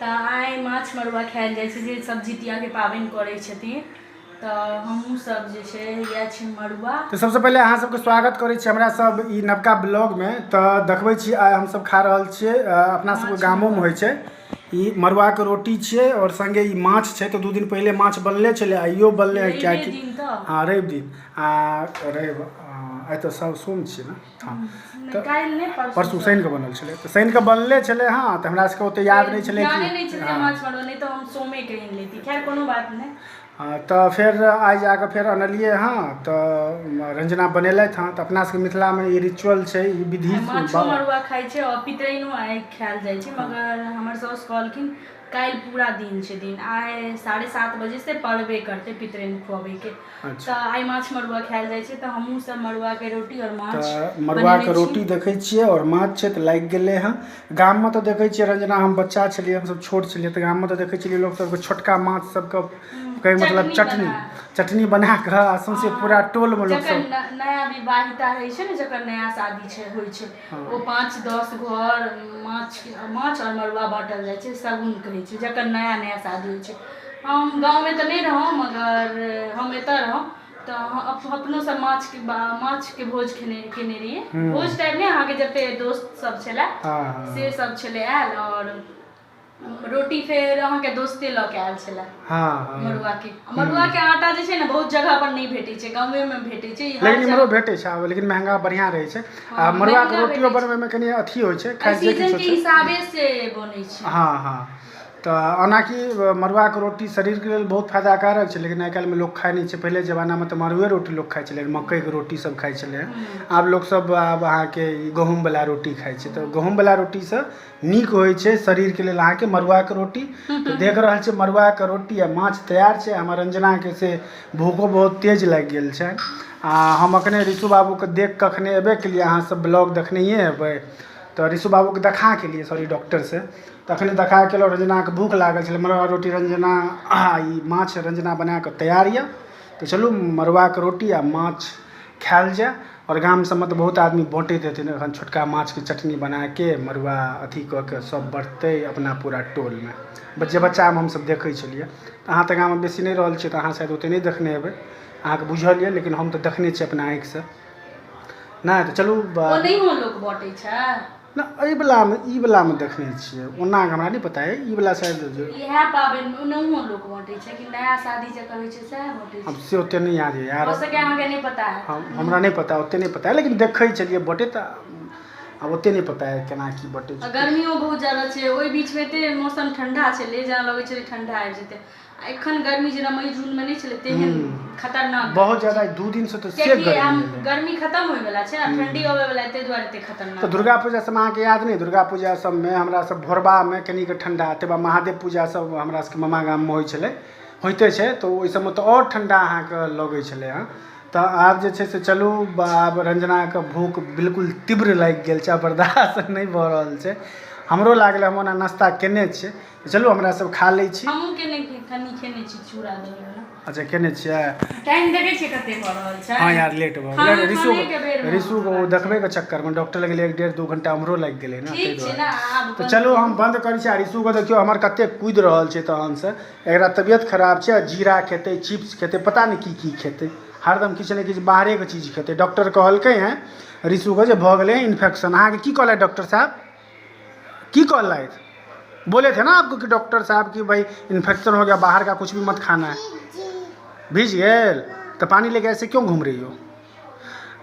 तऽ आइ माछ मड़ुआ खायल जाइ छै जे सब जितियाके पाबनि करै छथिन। तऽ हमहूँ सब जे छै इएह छै मड़ुआ। तऽ सबसँ पहिले अहाँ सबके स्वागत करै छी हमरा सब ई नवका ब्लॉगमे। तऽ देखबै छी आइ हमसब खा रहल छियै, अपना सबके गामोमे होइ छै ई मड़ुआके रोटी छियै आओर सङ्गे ई माछ छै। तऽ 2 दिन पहिले माछ बनले छलै, आइयो बनलै हँ, किएकि हँ रवि दिन आ रवि, आइ तऽ सब सोम छियै ने। हँ, तऽ परसू शनिके बनल छलै, तऽ शनिके बनले छलै। हँ, तऽ हमरा सबके ओते याद नहि छलै। हँ, तऽ फेर आइ जाकऽ फेर अनलियै हँ, तऽ रंजना बनेलथि हँ। तऽ अपना सबके मिथिलामे ई रिचुअल छै, ई विधि। माछो मड़ुआ खाइ छै आओर पितराइनो आइ खायल जाइ छै, मगर हमर साउस कहलखिन काल्हि पूरा दिन छै, दिन आइ 7:30 बजेसँ पड़बे करतै पितराइन खुअबैके। तऽ आइ माछ मड़ुआ खायल जाइ छै, तऽ हमहूँ सब मड़ुआके रोटी आओर माछ। तऽ मड़ुआके रोटी देखै छियै आओर माछ छै, तऽ लागि गेलै हँ। गाममे तऽ देखै छियै रंजना, हम बच्चा छलियै, हमसब छोट छलियै, तऽ गाममे तऽ देखै छलियै लोक सबके छोटका माछ सबके कहै मतलब चटनी बना कऽ आ सौंसे पूरा टोलमे लोक सब। नया विवाहिता रहै छै ने, जकर नया शादी छै होइ छै, ओ 5-10 घर माछ आओर मड़ुआ बाँटल जाइ छै, शगुन कहै छै जकर नया नया शादी होइ छै। हम गाँवमे तऽ नहि रहौं, मगर हम एतऽ रहौं तऽ अपनो सब माछके भोज खेने केने रहियै। भोज टाइप नहि, अहाँके जते दोस्त सब छलै से सब छलै आयल, आओर रोटी फेर अहाँके दोस्ते लऽ के आयल छलै मड़ुआके आटा जे छै ने बहुत जगह पर नहि भेटै छै, गाँवेमे भेटै छै। लेकिन इम्हरो भेटै छै आब, लेकिन महंगा बढ़िआँ रहै छै। आ मड़ुआके रोटियो बनबैमे कनि अथी होइ छै, खाइ सीजनके हिसाबे से बनै छै। हँ हँ, तऽ ओनाकि मड़ुआके रोटी शरीरके लेल बहुत फायदाकारक छै, लेकिन आइ काल्हिमे लोक खाइ नहि छै। पहिले जमानामे तऽ मड़ुए रोटी लोक खाइ छलै, मकइके रोटी सब खाइ छलै। आब लोकसब आब अहाँके ई गहूँमवला रोटी खाइ छै। तऽ गहूँमवला रोटीसँ नीक होइ छै शरीरके लेल अहाँके मड़ुआके रोटी। तऽ देख रहल छियै मड़ुआके रोटी आ माछ तैयार छै। हमर रंजनाके से भूखो बहुत तेज लागि गेल छै। आ हम अखने ऋषु बाबूके देख कऽ अखने एबे केलियै, अहाँ सब ब्लॉग देखनैये हेबै। तऽ ऋषु बाबूके देखा के एलियै, सॉरी डॉक्टरसँ तखने देखा के एलहुँ। रंजनाके भूख लागल छलै, मड़ुआ रोटी रंजना ई माछ रंजना बना कऽ तैयार यऽ। तऽ चलू मड़ुआके रोटी आ माछ खायल जाय। आओर गाम सबमे तऽ बहुत आदमी बाँटैत हेथिन एखन छोटका माछके चटनी बनाके मड़ुआ अथी कऽ के सब बँटतै अपना पूरा टोलमे। जे बच्चामे हमसब देखै छलियै। तऽ अहाँ तऽ गाममे बेसी नहि रहल छियै, तऽ अहाँ शायद ओते नहि देखने हेबै, अहाँके बुझल यऽ, लेकिन हम तऽ देखने छियै अपना आँखिसँ नहि। तऽ चलू। ओनाहियो लोक बाँटै छै ना, एहि वलामे ई वलामे देखने छियै, ओना हमरा नहि पता अइ ई वला शायद। इएह पाबनिमे ओनाहुओ लोक बाँटै छै कि नया शादी जकर होइ छै सएह बाँटै छै? आब से ओते नहि याद यऽ यार। हो सकै अहाँके नहि पता है। हमरा नहि पता, ओते नहि पता है, लेकिन देखै छलियै बँटैत। आब ओते नहि पता है केना की बँटै छै। गर्मियो बहुत ज्यादा छै, ओहि बीचमे एते मौसम ठण्डा छलै जेना लगै छलै ठण्डा आबि जेतै। आ एखन गर्मी जेना मई जूनमे नहि छलै तेहन खतरनाक। बहुत ज्यादा 2 दिनसँ तऽ से गर्मी। गर्मी खतम होइवला छै आ ठण्डी अबैवला, ताहि दुआरे एते खतरनाक। तऽ दुर्गा पूजा सबमे अहाँके याद नहि? दुर्गा पूजा सबमे हमरा सब भोरबामे कनिके ठण्डा, तकर बाद महादेव पूजा सब हमरा सबके मामा गाममे होइ छलै, होइते छै, तऽ ओहि सबमे तऽ आओर ठण्डा अहाँके लगै छलै हँ। तऽ आब जे छै से चलू, आब रंजनाके भूख बिल्कुल तीव्र लागि गेल छै, आब बर्दाश्त नहि भऽ रहल छै। हमरो लागल, हम ओना नाश्ता केने छियै। चलू हमरा सब खा लै छी। हमहूँ केने कनि खेने छी चूड़ा दही वाला। अच्छा, केने छियै। टाइम देखै छियै कते भऽ रहल छै? हँ यार, लेट भऽ गेलै। ऋषु के ओ देखबै के चक्करमे डॉक्टर लग गेलै, 1-1.5-2 घंटा उम्हरो लागि गेलै ने, ताहि दुआरे। तऽ चलू हम बंद करै छी। आ ऋषु के देखियौ हमर कते कूदि रहल छै तहन से। एकरा तबियत खराब छै आ जीरा खेतै, चिप्स खेतै, पता नहि की की खेतै, हरदम किछु ने किछु बाहरेके चीज खेतै। डॉक्टर कहलकै हँ ऋषुके जे भऽ गेलै इन्फेक्शन। अहाँके की कहलथि डॉक्टर साहब? की कहलथि? बोले थे ना आपको कि डॉक्टर साहब कि भाई इन्फेक्शन हो गया, बाहर का कुछ भी मत खाना है। भीज गेल तऽ पानी लेके ऐसे क्यों घूम रही हो?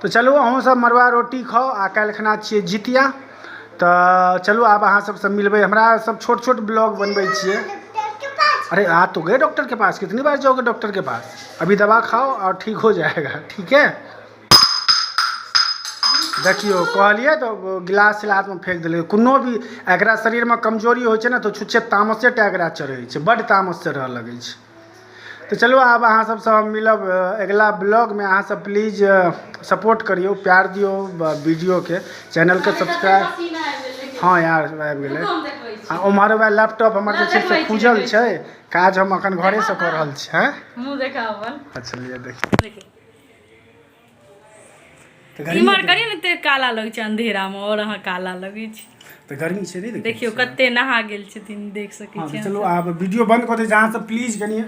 तऽ चलू अहूँ सब मड़ुआ रोटी खाउ। आ काल्हि खना छियै जितिया। तऽ चलू आब अहाँ सबसँ मिलबै। हमरा सब छोट छोट ब्लॉग बनबै छियै। अरे आ तो गए डॉक्टर के पास, कितनी बार जाओगे डॉक्टर के पास? अभी दवा खाओ और ठीक हो जाएगा, ठीक है? देखियौ, कहलियै तऽ गिलास छलै हाथमे, फेंक देलियै। कोनो भी एकरा शरीरमे कमजोरी होइ छै ने तऽ छुच्छे तामसे टा एकरा चढ़ै छै, बड्ड तामस चढ़ऽ लगै छै। तऽ चलू आब अहाँ सबसँ हम मिलब अगिला ब्लॉगमे। अहाँ सब प्लीज सपोर्ट करियौ, प्यार दियौ वीडियोके, चैनलके सब्सक्राइब। हँ यार, आबि गेलै। आ ओम्हर वएह लैपटॉप हमर जे छै से खुजल छै, काज हम अखन घरेसँ कऽ रहल छी। हँ, अच्छा लिअ देखियौ। इम्हर करियौ ने, ते काला लगै छै अंधेरा मे, और अहाँ काला लगै छी। तऽ गर्मी छै, नहि देखै? देखियौ, कते नहा गेल छथिन, देख सकै हँ छी। तऽ चलू, आब वीडियो बंद कऽ दै छी अहाँ सब। प्लीज कनि